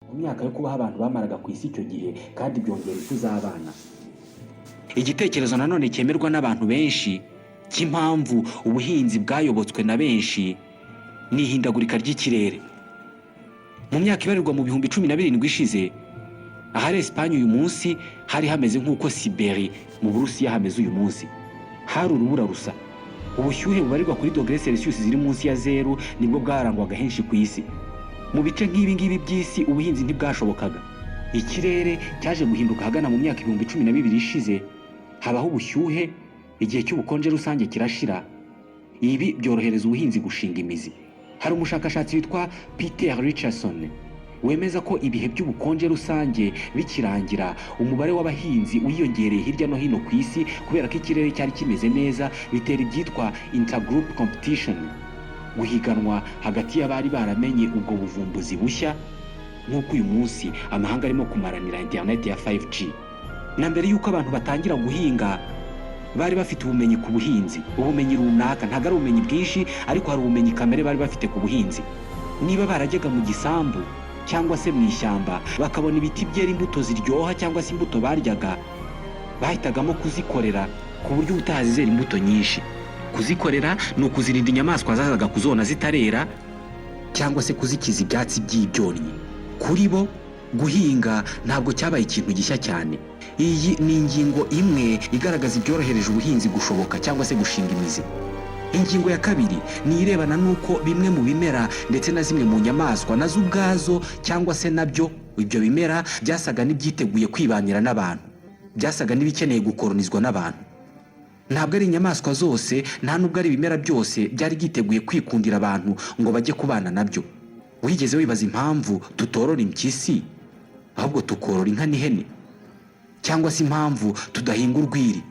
Ku myaka yo kubaho abantu bamaraga ku isi icyo gihe, kandi byongera impfu z'abana. Igitekerezo nanone cyemerwa n'abantu benshi cy'impamvu ubuhinzi bwayobotswe na benshi ni ihindagurika ry'ikirere. Mu myaka ibarirwa mu 17 000 ishize, ahari Esipanye uyu munsi hari hameze nk'uko Siberi mu Burusiya hameze uyu munsi. Hari urubura rusa. Ubushyuhe bubarirwa kuri dogere Celsius ziri munsi ya zeru nibwo bwarangwaga henshi ku isi. Mu bice nk'ibi ngibi by'isi, ubuhinzi ntibwashobokaga. Ikirere cyaje guhinduka ahagana mu myaka 12 000 ishize, habaho ubushyuhe, igihe cy'ubukonje rusange kirashira. Ibi byorohereza ubuhinzi gushinga imizi. Hari umushakashatsi witwa Peter Richardson wemeza ko ibihe by'ubukonje rusange bikirangira, umubare w'abahinzi wiyongereye hirya no hino ku isi, kubera ko ikirere cyari kimeze neza, bitera ibyitwa intergroup competition, guhiganwa hagati y'abari baramenye ubwo buvumbuzi bushya, nk'uko uyu munsi amahanga arimo kumaranira interineti ya 5G. Na mbere y'uko abantu batangira guhinga, bari bafite ubumenyi ku buhinzi, ubumenyi runaka. Ntabwo ari ubumenyi bwinshi, ariko hari ubumenyi kamere bari bafite ku buhinzi. Niba barajyaga mu gisambu cyangwa se mu ishyamba, bakabona ibiti byera imbuto ziryoha cyangwa se imbuto baryaga, bahitagamo kuzikorera ku buryo ubutaha zizera imbuto nyinshi. Kuzikorera ni ukuzirinda inyamaswa zazaga kuzona zitarera, cyangwa se kuzikiza ibyatsi by'ibyonnyi. Kuri bo, guhinga ntabwo cyabaye ikintu gishya cyane. Iyi ni ingingo imwe igaragaza ibyorohereje ubuhinzi gushoboka cyangwa se gushinga imizi. Ingingo ya kabiri ni irebana n'uko bimwe mu bimera ndetse na zimwe mu nyamaswa nazo ubwazo, cyangwa se nabyo ibyo bimera, byasaga n'ibyiteguye kwibanira n'abantu, byasaga n'ibikeneye gukoronizwa n'abantu. Ntabwo ari inyamaswa zose, nta nubwo ari ibimera byose byari byiteguye kwikundira abantu ngo bajye kubana nabyo. Wigeze wibaza impamvu tutorora impyisi ahubwo tukorora inka n'ihene, cyangwa se impamvu tudahinga urwiri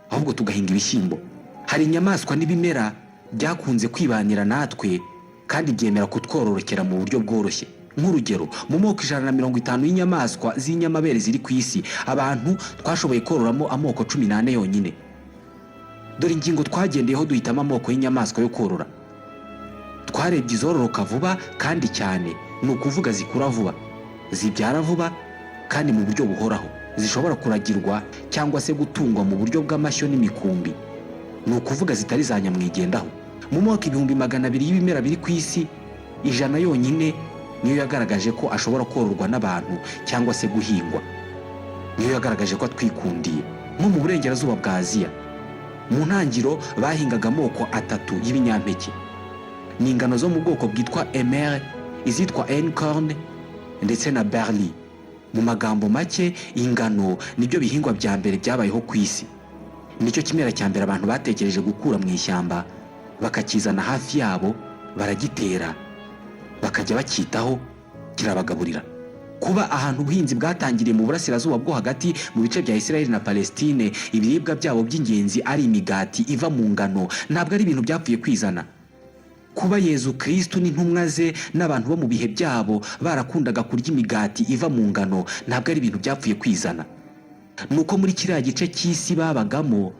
ahubwo tugahinga ibishyimbo? Hari inyamaswa n'ibimera byakunze kwibanira natwe kandi byemera kutwororokera mu buryo bworoshye. Nk'urugero, mu moko 150 y'inyamaswa z'inyamabere ziri ku isi, abantu twashoboye kororamo amoko 14 yonyine. Dore ingingo twagendeyeho duhitamo amoko y'inyamaswa yo korora. Twarebye izororoka vuba kandi cyane, ni ukuvuga zikura vuba, zibyara vuba kandi mu buryo buhoraho, zishobora kuragirwa cyangwa se gutungwa mu buryo bw'amashyo n'imikumbi, ni ukuvuga zitari za nyamwigendaho. Mu moko 200 000 y'ibimera biri ku isi, 100 yonyine niyo yagaragaje ko ashobora kororwa n'abantu cyangwa se guhingwa, niyo yagaragaje ko atwikundiye. Nko mu burengerazuba bwa Aziya, mu ntangiro bahingaga amoko atatu y'ibinyampeke. Ni ingano zo mu bwoko bwitwa emmer, izitwa einkorn ndetse na barley. Mu magambo make, ingano nibyo bihingwa bya mbere byabayeho ku isi. Nicyo kimera cya mbere abantu batekereje gukura mu ishyamba, bakakizana hafi yabo, baragitera, bakajya bacyitaho, kirabagaburira. Kuba ahantu ubuhinzi bwatangiriye mu Burasirazuba bwo Hagati, mu bice bya Israel na Palestine, ibiribwa byabo by'ingenzi ari imigati iva mu ngano, ntabwo ari ibintu byapfuye kwizana. Kuba Yezu Kristu n'intumwa ze n'abantu bo mu bihe byabo barakundaga kurya imigati iva mu ngano, ntabwo ari ibintu byapfuye kwizana. Ni uko muri kiriya gice cy'isi babagamo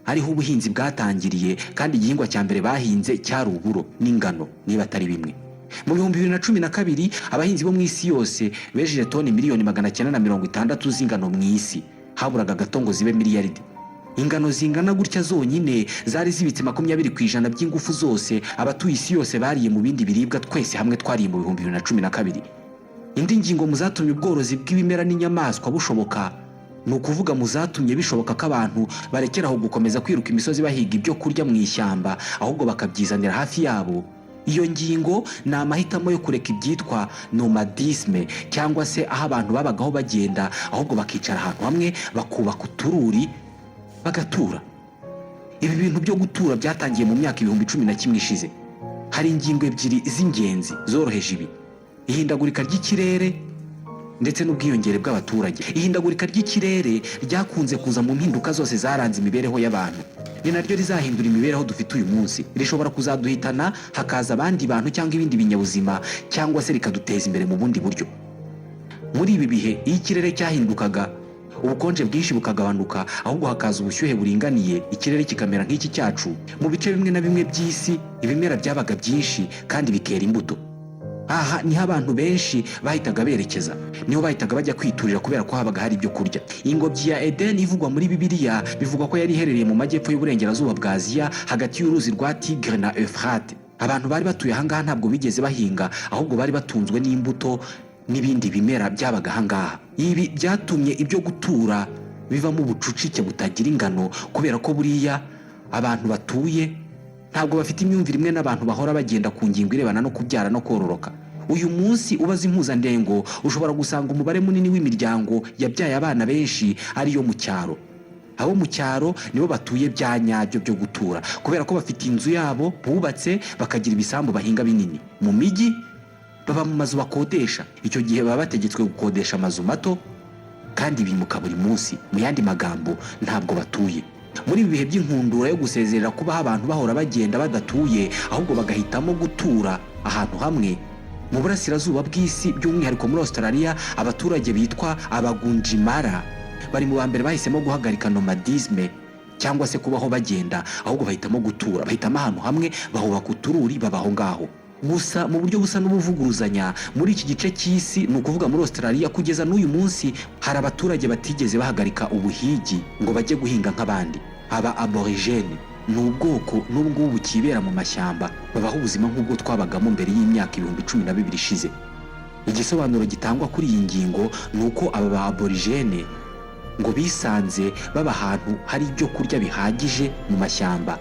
ariho ubuhinzi bwatangiriye, kandi igihingwa cya mbere bahinze cyari uburo n'ingano, niba atari bimwe. Mu 2012, abahinzi bo mu isi yose bejeje toni miliyoni 960 z'ingano mu isi. Haburaga gato ngo zibe miliyaridi. Ingano zingana gutya zonyine zari zibitse 20% by'ingufu zose abatuye isi yose bariye mu bindi biribwa twese hamwe twariye mu 2012. Indi ngingo mu zatumye ubworozi bw'ibimera n'inyamaswa bushoboka, ni ukuvuga mu zatumye bishoboka ko abantu barekeraho gukomeza kwiruka imisozi bahiga ibyo kurya mu ishyamba, ahubwo bakabyizanira hafi yabo, iyo ngingo ni amahitamo yo kureka ibyitwa nomadisme, cyangwa se aho abantu babagaho bagenda, ahubwo bakicara ahantu hamwe bakubaka utururi bagatura. Ibi bintu byo gutura byatangiye mu myaka 11 000 ishize. Hari ingingo ebyiri z'ingenzi zoroheje ibi: ihindagurika ry'ikirere ndetse n'ubwiyongere bw'abaturage. Ihindagurika ry'ikirere ryakunze kuza mu mpinduka zose zaranze imibereho y'abantu. Ni naryo rizahindura imibereho dufite uyu munsi. Rishobora kuzaduhitana, hakaza abandi bantu cyangwa ibindi binyabuzima, cyangwa se rikaduteza imbere mu bundi buryo. Muri ibi bihe, iyo ikirere cyahindukaga, ubukonje bwinshi bukagabanuka, ahubwo hakaza ubushyuhe buringaniye, ikirere kikamera nk'iki cyacu, mu bice bimwe na bimwe by'isi ibimera byabaga byinshi kandi bikera imbuto. Aha niho abantu benshi bahitaga berekeza, niho bahitaga bajya kwiturira kubera ko habaga hari ibyo kurya. Ingobyi ya Edeni ivugwa muri Bibiliya bivugwa ko yari iherereye mu majyepfo y'uburengerazuba bwa Aziya, hagati y'uruzi rwa Tigre na Euphrate. Abantu bari batuye ahangaha ntabwo bigeze bahinga, ahubwo bari batunzwe n'imbuto n'ibindi bimera byabaga ahangaha. Ibi byatumye ibyo gutura bivamo ubucucike butagira ingano, kubera ko buriya abantu batuye ntabwo bafite imyumvire imwe n'abantu bahora bagenda ku ngingo irebana no kubyara no kororoka. Uyu munsi ubaza impuzandengo, ushobora gusanga umubare munini w'imiryango yabyaye abana benshi ariyo mu cyaro. Abo mu cyaro nibo batuye bya nyabyo byo gutura, kubera ko bafite inzu yabo bubatse, bakagira ibisambu bahinga binini. Mu mijyi baba mu mazu bakodesha. Icyo gihe baba bategetswe gukodesha amazu mato kandi bimuka buri munsi. Mu yandi magambo, ntabwo batuye. Muri ibi bihe by'inkundura yo gusezerera kubaho abantu bahora bagenda badatuye, ahubwo bagahitamo gutura ahantu hamwe, mu burasirazuba bw'isi, by'umwihariko muri Australia, abaturage bitwa Abagunjimara bari mu ba mbere bahisemo guhagarika nomadisme, cyangwa se kubaho bagenda, ahubwo bahitamo gutura. Bahitamo ahantu hamwe, bahubaka utururi, babaho ngaho gusa. Mu buryo busa n'ubuvuguruzanya, muri iki gice cy'isi, ni ukuvuga muri Australia, kugeza n'uyu munsi hari abaturage batigeze bahagarika ubuhigi ngo bajye guhinga nk'abandi. Aba Aborigene ni ubwoko n'ubu ngubu bukibera mu mashyamba, babaho ubuzima nk'ubwo twabagamo mbere y'imyaka 12,000 ishize. Igisobanuro gitangwa kuri iyi ngingo ni uko aba ba Aborigene ngo bisanze baba ahantu hari ibyo kurya bihagije mu mashyamba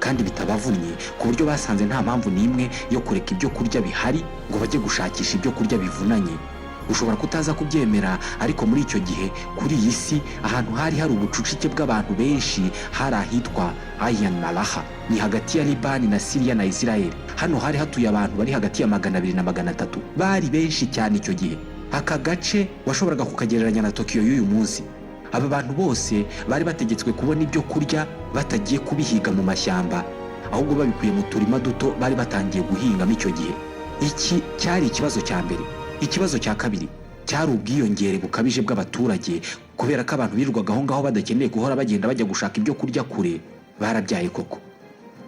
kandi bitabavunnye, ku buryo basanze nta mpamvu n'imwe yo kureka ibyo kurya bihari ngo bajye gushakisha ibyo kurya bivunanye. Ushobora kutaza kubyemera, ariko muri icyo gihe kuri iyi si ahantu hari hari ubucucike bw'abantu benshi hari ahitwa Ayan Maraha, ni hagati ya Libani na Siriya na Israel. Hano hari hatuye abantu bari hagati ya 200 na 300. Bari benshi cyane icyo gihe. Aka gace washoboraga kukagereranya na Tokiyo y'uyu munsi. Aba bantu bose bari bategetswe kubona ibyo kurya batagiye kubihiga mu mashyamba, ahubwo babikuye mu turima duto bari batangiye guhingamo icyo gihe. Iki cyari ikibazo cya mbere. Ikibazo cya kabiri cyari ubwiyongere bukabije bw'abaturage. Kubera ko abantu birirwaga aho ngaho badakeneye guhora bagenda bajya gushaka ibyo kurya kure, barabyaye koko.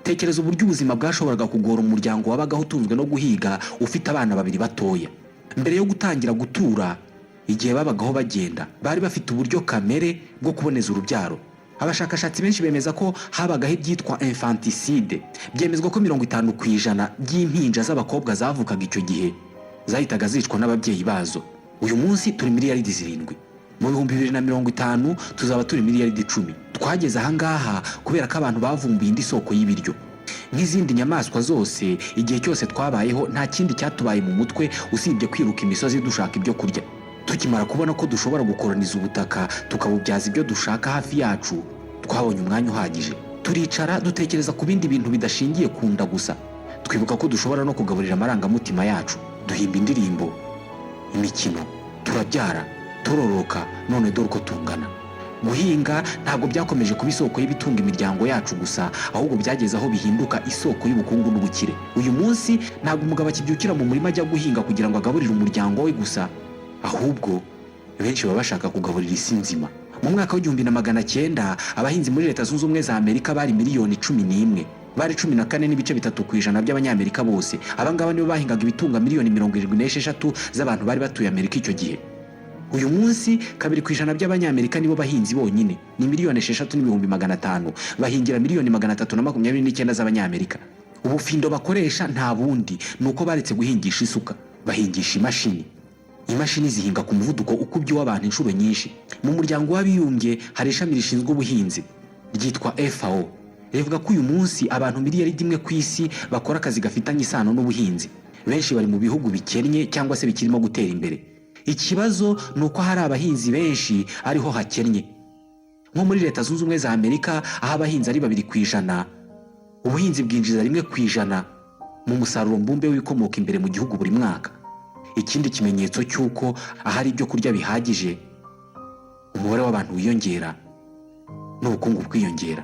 Tekereza uburyo ubuzima bwashoboraga kugora umuryango wabagaho utunzwe no guhiga, ufite abana babiri batoya. Mbere yo gutangira gutura, igihe babagaho bagenda, bari bafite uburyo kamere bwo kuboneza urubyaro. Abashakashatsi benshi bemeza ko habagaho ibyitwa infanticide. Byemezwa ko 50% by'impinja z'abakobwa zavukaga icyo gihe zahitaga zicwa n'ababyeyi bazo. Uyu munsi turi miliyaridi 7, mu 2050 tuzaba turi miliyaridi 10. Twageze ahangaha kubera ko abantu bavumbuye indi soko y'ibiryo. Nk'izindi nyamaswa zose, igihe cyose twabayeho nta kindi cyatubaye mu mutwe usibye kwiruka imisozi dushaka ibyo kurya. Tukimara kubona ko dushobora gukoroniza ubutaka, tukabubyaza ibyo dushaka hafi yacu, twabonye umwanya uhagije, turicara dutekereza ku bindi bintu bidashingiye ku nda gusa. Twibuka ko dushobora no kugaburira amarangamutima yacu, duhimba indirimbo, imikino, turabyara, turororoka, none dore uko tungana. Guhinga ntabwo byakomeje kuba isoko y'ibitunga imiryango yacu gusa, ahubwo byageze aho bihinduka isoko y'ubukungu n'ubukire. Uyu munsi ntabwo umugabo akibyukira mu murima ajya guhinga kugira ngo agaburire umuryango we gusa, ahubwo benshi baba bashaka kugaburira isi nzima. Mu mwaka w'1900 abahinzi muri Leta Zunze Ubumwe za Amerika bari miliyoni 11, bari 14.3% by'Abanyamerika bose. Abangaba nibo bahingaga ibitunga miliyoni 76 z'abantu bari batuye Amerika icyo gihe. Uyu munsi 2% by'Abanyamerika nibo bahinzi bonyine, ni miliyoni 6.500,000, bahingira miliyoni 329 z'Abanyamerika. Ubufindo bakoresha nta bundi, ni uko baretse guhingisha isuka, bahingisha imashini. Imashini zihinga ku muvuduko ukubye uw'abantu inshuro nyinshi. Mu Muryango w'Abibumbye hari ishami rishinzwe ubuhinzi ryitwa FAO. Rivuga ko uyu munsi abantu miliyari 1 ku isi bakora akazi gafitanye isano n'ubuhinzi. Benshi bari mu bihugu bikennye cyangwa se bikirimo gutera imbere. Ikibazo ni uko hari abahinzi benshi ariho hakennye, nko muri Leta Zunze Ubumwe za Amerika, aho abahinzi ari 2%. Ubuhinzi bwinjiza 1% mu musaruro mbumbe w'ibikomoka imbere mu gihugu buri mwaka. Ikindi kimenyetso cy'uko ahari ibyo kurya bihagije umubare w'abantu wiyongera n'ubukungu bwiyongera.